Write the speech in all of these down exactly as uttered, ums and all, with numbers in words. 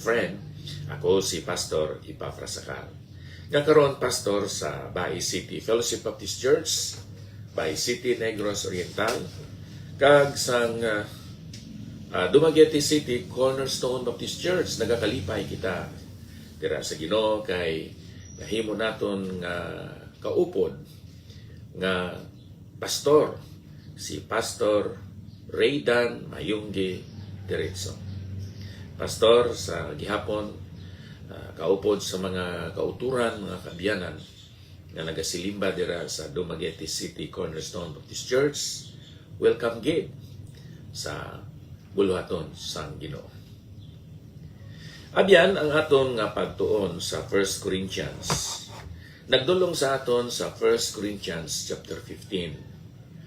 friend. Ako si Pastor Epafras Acal, nga karon pastor sa Bai City Fellowship Baptist Church, Bai City, Negros Oriental, kag sang, ah, ah, Dumaguete City Cornerstone Baptist Church. Nagakalipay kita dira sa Ginoo kay nahimo naton nga kaupod nga pastor, si Pastor Raydan Mayunggi Diretso. Pastor, sa gihapon, ah, kaupod sa mga kauturan, mga kaabyanan nga nagasilimba dira sa Dumaguete City Cornerstone Baptist Church, welcome gid sa buluhaton sang Ginoo. Abyan ang aton nga pagtuon sa First Corinthians. Nagdulong sa aton sa First Corinthians chapter fifteen,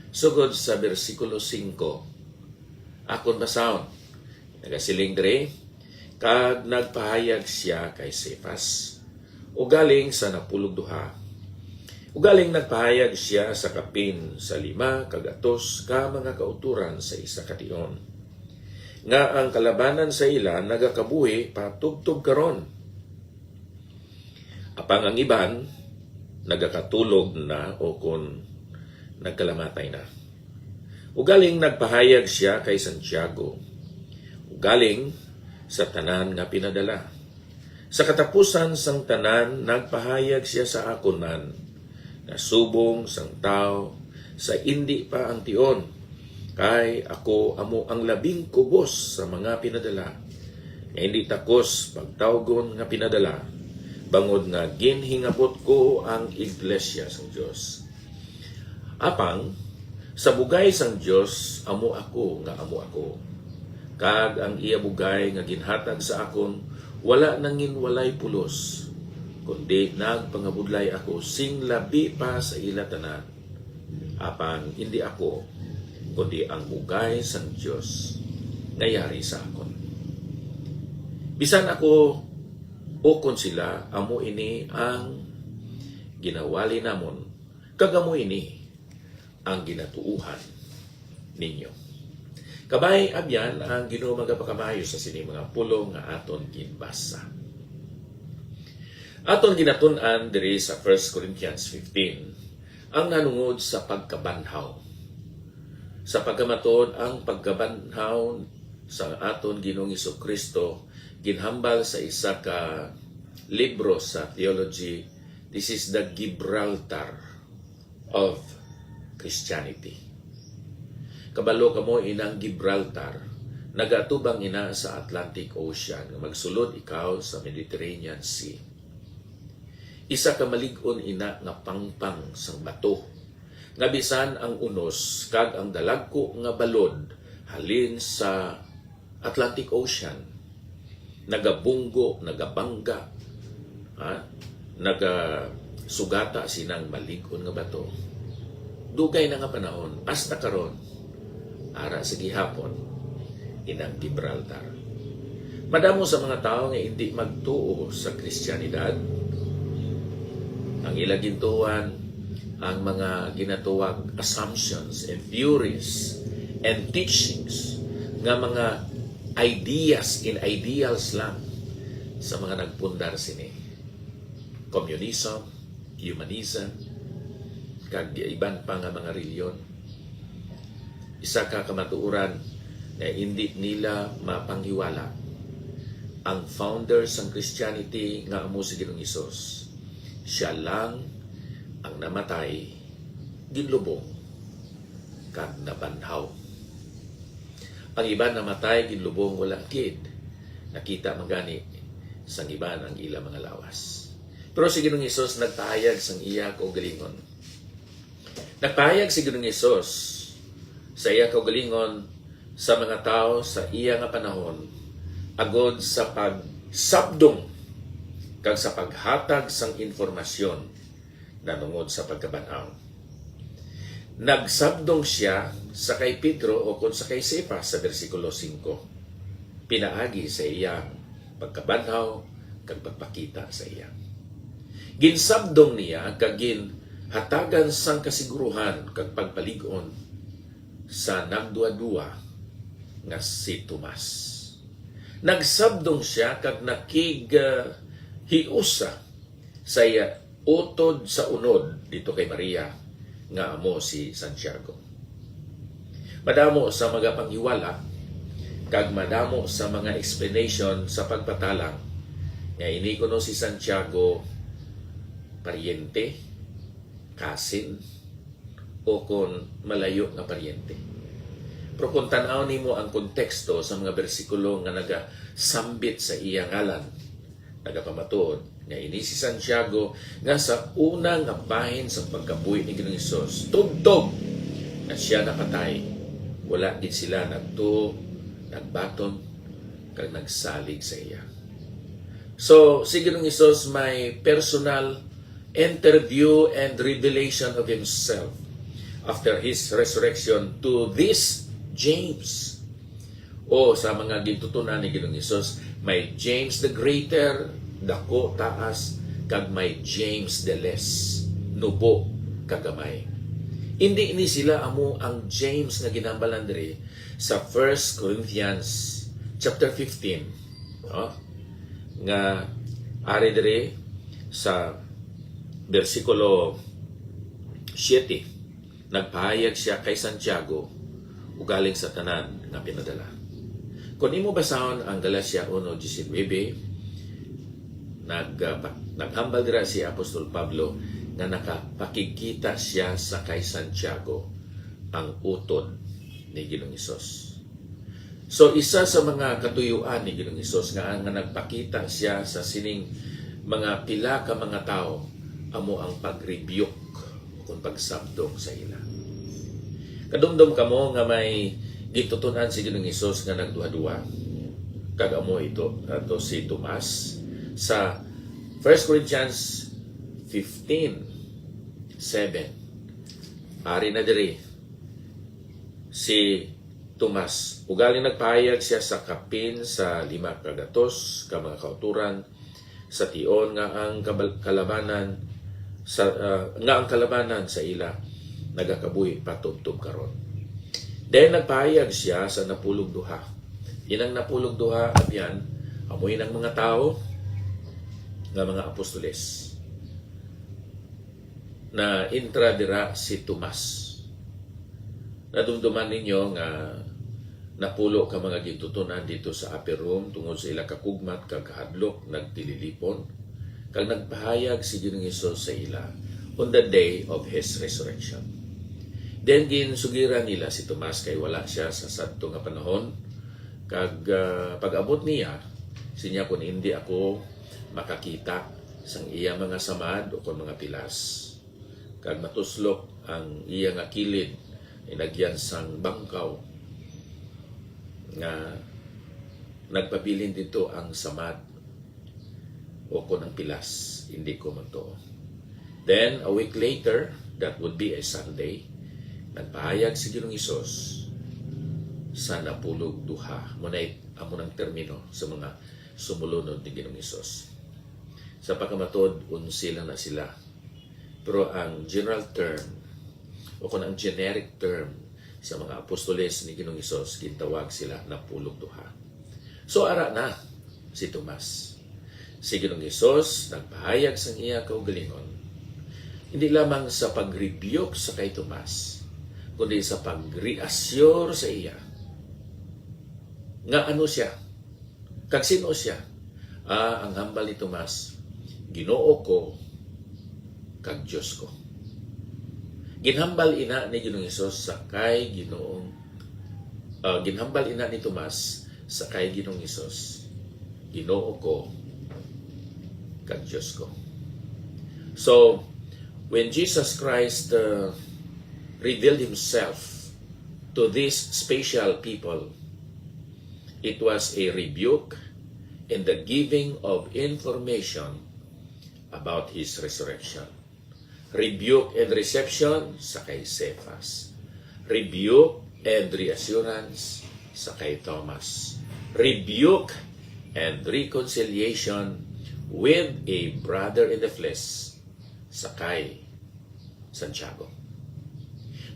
sugod sa bersikulo singko. Akon basahon. Nagasiling diri, "Kag nagpahayag sia kay Cephas, ugaling sa napulog duha. Ugaling nagpahayag sia sa kapin sa lima kag atos ka mga kauturan sa isa ka tion, nga ang kalabanan sa ila nagakabuhi pa tubtob karon. Apang ang iban nagakatulog na, o kon nagkalamatay na. Ugaling nagpahayag sia kay Santiago, ugaling sa tanan nga pinadala. Sa katapusan sang tanan, nagpahayag sia sa akon man, nga subong sang tawo sa indi pa ang tion, kay ako amo ang labing kubos sa mga pinadala, nga indi takos pagtawgon nga pinadala, bangod nga ginhingabot ko ang iglesia sang Dios. Apang sa bugay sang Dios amo ako nga amo ako, kag ang iya bugay nga ginhatag sa akon wala nangin walay pulos, kundi nagpangabudlay ako sing labi pa sa ila tanan. Apang indi ako, kundi ang bugay sang Dios nga yari sa akon. Bisan ako ukon sila, amo ini ang ginawali namon, kag amo ini ang ginatuohan ninyo." Kabay, abyan ang Ginoo magapakamayo sa sini mga pulong nga aton ginbasa. Aton ginatun-an diri sa First Corinthians fifteen ang nanungod sa pagkabanhaw. Sa pagkamatud, ang pagkabanhaw sa aton Ginoong Jesu-Cristo ginhambal sa isa ka libro sa theology. This is the Gibraltar of Christianity. Kabalo kamo, inang Gibraltar nagaatubang ina sa Atlantic Ocean nga magsulod ikaw sa Mediterranean Sea. Isa ka malig-on ina nga pangpang sang bato, nga bisan ang unos kag ang dalagko nga balod halin sa Atlantic Ocean nagabunggo, nagabangga, ha? Nagasugata sinang malig-on nga bato. Dugay na nga panahon, hasta karon, ara sa gihapon, inang Gibraltar. Madamo sa mga tawo nga indi magtuo sa Kristiyanidad. Ang ila gintuohan, ang mga ginatawag assumptions and theories and teachings, nga mga ideas and ideals lang sa mga nagpundar sini. Communism, humanism, kag iban pa nga mga reliyon. Isa ka kamatuoran nga indi nila mapanghiwala, ang founder sang Christianity nga amo si Ginoong Hesus, sia lang ang namatay, ginlubong, kag nabanhaw. Ang iban namatay, ginlubong, wala gid nakita man gani sang iban ang ila mga lawas. Pero si Ginoong Hesus nagpahayag sang iya kaugalingon. Nagpahayag si Ginoong Hesus sa iya kaugalingon sa mga tawo sa iya nga panahon, agod sa pagsabdong kag sa paghatag sang impormasyon nanungod sa pagkaban-aw. Nagsabdong sia sa kay Pedro ukon sa kay Cephas sa bersikulo singko, pinaagi sa iyang pagkabanhaw kag pagpakita sa iya. Ginsabdong niya kag ginhatagan sang kasiguruhan kag pagpalig-on sa nagduadua nga si Tomas. Nagsabdong siya kag nakig, ah, hiusa sa iya utod sa unod dito kay Maria, nga amo si Santiago. Madamo sa mga panghiwala kag madamo sa mga explanation sa pagpatalang nga ini kuno si Santiago paryente, kasin, o kon malayo nga paryente. Pero kung tan-aw nimo ang konteksto sa mga bersikulo nga nagasambit sa iya ngalan, nagapamatuod nga ini si Santiago nga sa una nga bahin sa pagkabuhi ni Ginoong Hesus, tubtob nga siya napatay, wala gid sila nagtuo, nagbaton, kag nagsalig sa iya. So, si Ginoong Hesus may personal interview and revelation of himself after his resurrection to this James. O sa mga gintutunan ni Ginoong Hesus, may James the Greater, dako, taas, kag may James the Less, nubo, kagamay. Hindi ni sila amo ang James nga ginambalan diri sa First Corinthians chapter fifteen, no? Nga ari diri sa bersikulo siete, nagpahayag siya kay Santiago, ugaling sa tanan nga pinadala. Kung imo basahon ang Galacia uno diecinuebe, nag-, ah, pa-, naghambal dira si Apostol Pablo nga nakapakigkita siya sa kay Santiago, ang utod ni Ginoong Hesus. So, isa sa mga katuyuan ni Ginoong Hesus nga, nga nagpakita siya sa sining mga pila ka mga tawo amo ang pag-rebuke o kung pagsabdong sa ila. Kadumdom kamo nga may gintutun-an si Ginoong Hesus nga nagduha-duha, kag amo ito, ato si Tomas sa First Corinthians fifteen seven. Ari na diri si Tomas. Ugaling nagpahayag siya sa kapin sa lima ka gatos ka mga kautoran sa tion nga ang kabal-, kalabanan sa, ah, nga ang kalabanan sa ila nagakabuhi pa tubtob karon. Then nagpahayag siya sa napulog duha. Inang napulog duha, abyan, amo inang mga tawo nga mga apostoles. Na intra dira si Tomas. Nadumduman ninyo nga napulo ka mga gintutunan dito sa upper room tungod sa ila kakugmat kag kahadlok nagtililipon, kag nagpahayag si Ginoong Hesus sa ila on the day of his resurrection. Then ginsugiran nila si Tomas kay wala siya sa sadto nga panahon, kag, ah, pag-abot niya, sinya, "Kon indi ako makakita sang iya mga samad o kon mga pilas, kag matuslok ang iya nga kilid inagyan sang bangkaw nga nagpabilin didto ang samad o kon ang pilas, indi ko magtuo." Then, a week later, that would be a Sunday, nagpahayag si Ginoong Hesus sa napulog duha. Amo na, amo nang termino sa mga sumulunod ni Ginoong Hesus. Sa pagkamatud, onse lang na sila. Pero ang general term, o kung ang generic term sa mga apostoles ni Ginoong Hesus, gintawag sila napulog duha. So, ara na si Tomas. Si Ginoong Hesus nagpahayag sang iya kaugalingon, hindi lamang sa pag-rebuke sa kay Tomas, kundi sa pag-reassure sa iya nga ano siya, kag sin-o siya. Ah, ang hambal ni Tomas, "Ginoo ko kag Dios ko." Ginhambal ina ni Ginoong Hesus sa kay Ginoong, ah, ginhambal ina ni Tomas sa kay Ginoong Hesus, "Ginoo ko kag Dios ko." So, when Jesus Christ, uh, revealed himself to these special people, it was a rebuke and the giving of information about his resurrection. Rebuke and reception sa kay Cephas. Rebuke and reassurance sa kay Thomas. Rebuke and reconciliation with a brother in the flesh sa kay Santiago.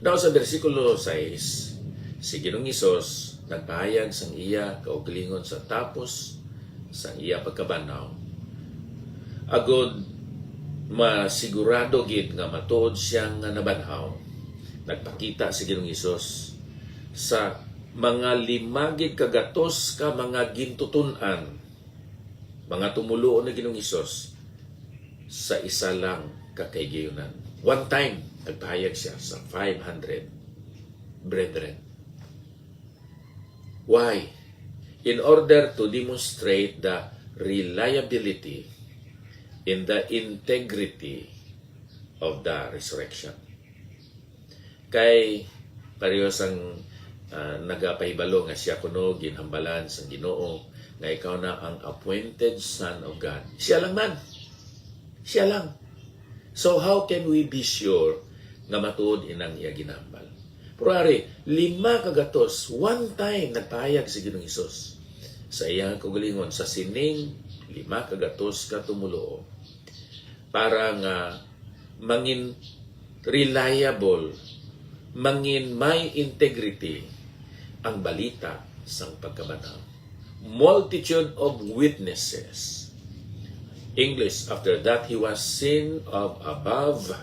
Now, sa bersikulo sais, si Ginoong Hesus nagpahayag sang iya kaugalingon sa tapos sang iya pagkabanhaw. Agod masigurado gid nga matuod siya nga nabanhaw, nagpakita si Ginoong Hesus sa mga lima gid ka gatos ka mga gintuton-an, mga tumuluo ni Ginoong Hesus sa isa lang ka kahigayunan. One time, nagpahayag siya sa five hundred brethren. Why? In order to demonstrate the reliability and the integrity of the resurrection. Kay pareho sang, ah, nagapahibalo nga siya kuno ginhambalan sang Ginoo nga ikaw na ang appointed Son of God. Siya lang man. Siya lang. So how can we be sure nga matuod inang iya ginhambal? Pero ari, lima ka gatos, one time nagpahayag si Ginoong Hesus sa iyang kaugalingon sa sining lima ka gatos ka tumuluo para nga mangin reliable, mangin may integrity ang balita sang pagkabanhaw. Multitude of witnesses. English, after that he was seen of above,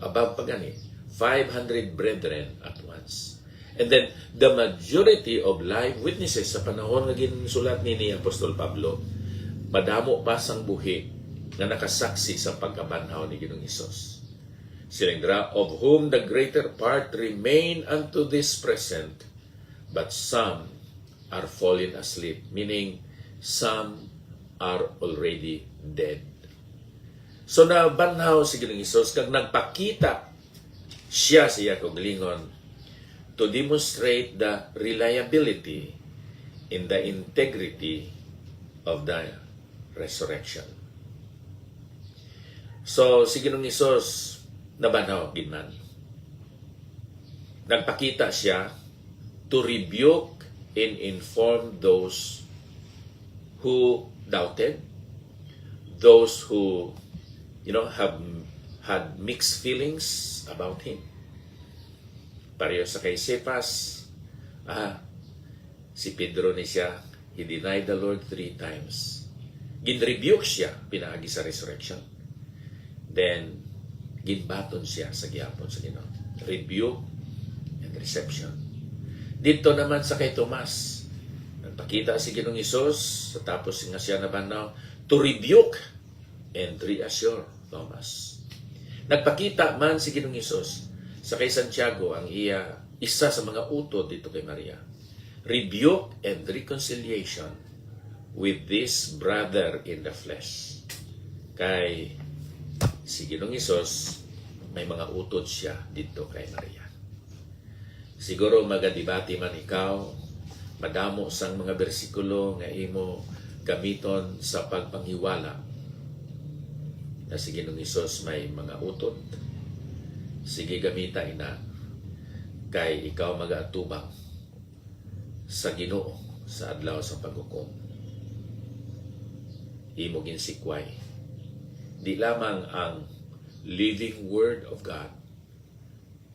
above pa gani, five hundred brethren at once. And then, the majority of live witnesses sa panahon nga ginsulat ni, ni Apostol Pablo, madamo pa sang buhi nga nakasaksi sa pagkabanhaw ni Ginoong Hesus. Siling dira, "Of whom the greater part remain unto this present, but some are fallen asleep," meaning some are already dead. So nabanhaw si Ginoong Hesus kag nagpakita siya sa iya kaugalingon to demonstrate the reliability and the integrity of the resurrection. So, si Ginoong Hesus nabanhaw gid man. Nagpakita siya to rebuke and inform those who doubted, those who, you know, have had mixed feelings about him. Pareho sa kay Cephas, ah, si Pedro ni siya, he denied the Lord three times. Gin-rebuke siya pinaagi sa resurrection. Then, ginbaton siya sa gihapon sa Ginoo. Rebuke and reception. Dito naman sa kay Tomas, nagpakita si Ginoong Hesus sa tapos nga siya nabanhaw to rebuke and reassure Thomas. Nagpakita man si Ginoong Hesus sa kay Santiago, ang iya isa sa mga utod dito kay Maria. Rebuke and reconciliation with this brother in the flesh. Kay si Ginoong Hesus, may mga utod siya dito kay Maria. Siguro magadibati man ikaw, madamo sang mga bersikulo nga imo gamiton sa pagpanghiwala nga si Ginoong Hesus may mga utod. Sige, gamita ina, kay ikaw magaatubang sa Ginoo sa adlaw sa paghukom. Imo ginsikway di lamang ang living word of God,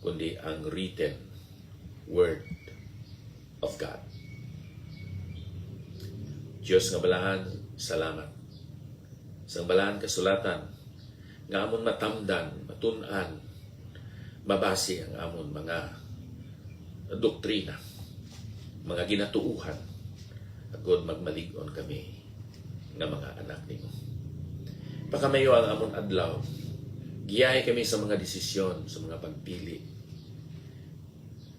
kundi ang written word of God. Diyos nga balahan, salamat. Sang balahan kasulatan nga amon matamdan, matun-an, mabasi ang amon mga doktrina, mga ginatuohan, agod magmalig-on kami nga mga anak nimo. Pakamayo ang amon adlaw. Giyahi kami sa mga desisyon, sa mga pagpili.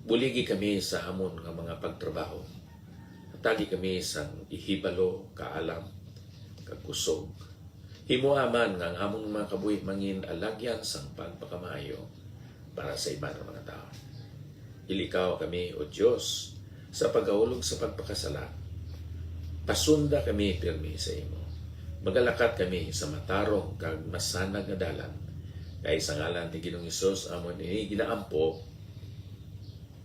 Buligi kami sa amon nga mga pagtrabaho. Hatagi kami sang ihibalo, kaalam, kag kusog. Himoa man nga ang amon mga kabuhi mangin alagyan sang pagpakamaayo para sa iban nga mga tawo. Ilikaw kami, O Dios, sa pagkahulog sa pagpakasala. Pasunda kami pirmi sa imo. Magalakat kami sa matarong kag masanag nga dalan. Kay sa ngalan ni Ginoong Hesus amon ini ginaampo.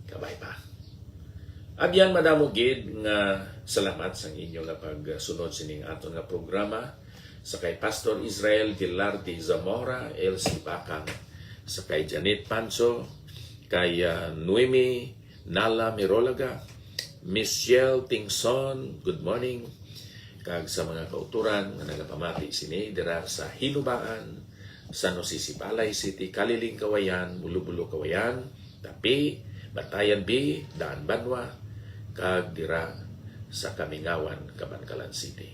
Kabay pa. Abyan, madamo gid nga salamat sang inyo nga pagsunod sining aton nga programa. Sa kay Pastor Israel Velarde Zamora, L C Bacang, sa kay Janet Panso, kay, ah, Noemi Nala Mirolaga, Michelle Tingson, good morning. Kag sa mga kauturan nga nagapamati sini dira sa Hinubaan, San Jose Sibalay City, Kaliling Kawayan, Bulobulo Kawayan, Tapi, Batayan B, Daan Banwa, kag dira sa Kamingawan, Kabankalan City.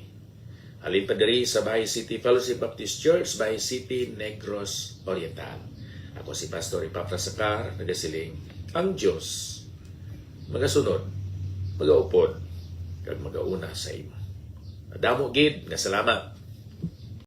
Halin pa diri sa Bahay City Fellowship Baptist Church, Bahay City, Negros Oriental. Ako si Pastor Epafras Sacar, nagasiling, ang Dios magasunod, magaupod, kag magauna sa imo. Madamo gid nga salamat.